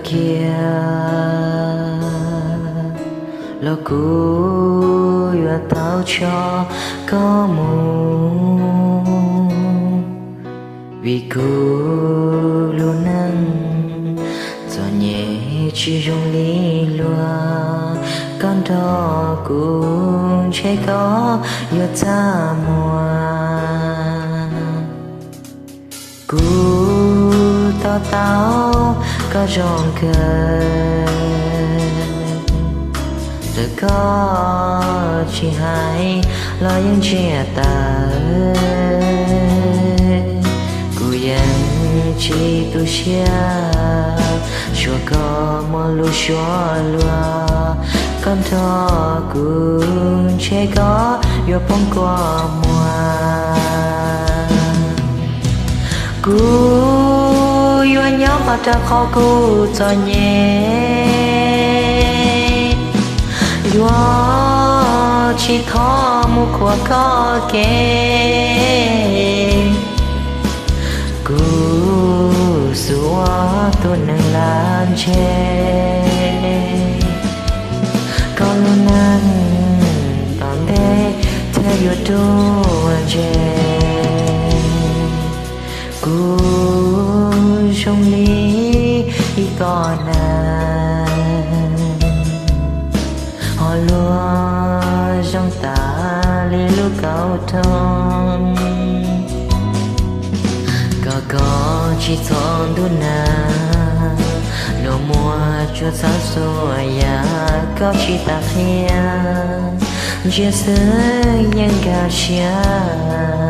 kiag los kuv yuav tau tso koj mus, vim kuv lub neej txom nyem tsis zoo li luag. Koj nrog kuv ntshe koj yuav txaj muag. Kuv to taub koj zoo kawg, txawm koj tsis hais los yeej ntsiag tawm. Kuv yeej tsis tu siab, suav koj muaj lus suav luag. Koj nrog kuv ntshe koj yuav poob kua muag. Kuv yuav nyob qhov rau qhov kuv txom nyem, yuav tsis thov mus khuam koj kev. Kuv xub ua tus neeg lam ntseg, koj lub neej tom ntej thiaj yuav ruaj ntseg. Kuv zoo li ib kob nag, ho luag zoo tas li lub kauv roob. Koj koj tsis txhob ntuj nag, nus muag tsuas txhawb xuas yam koj tsis tas qhia. Ntsia xwb yeej nkag siab,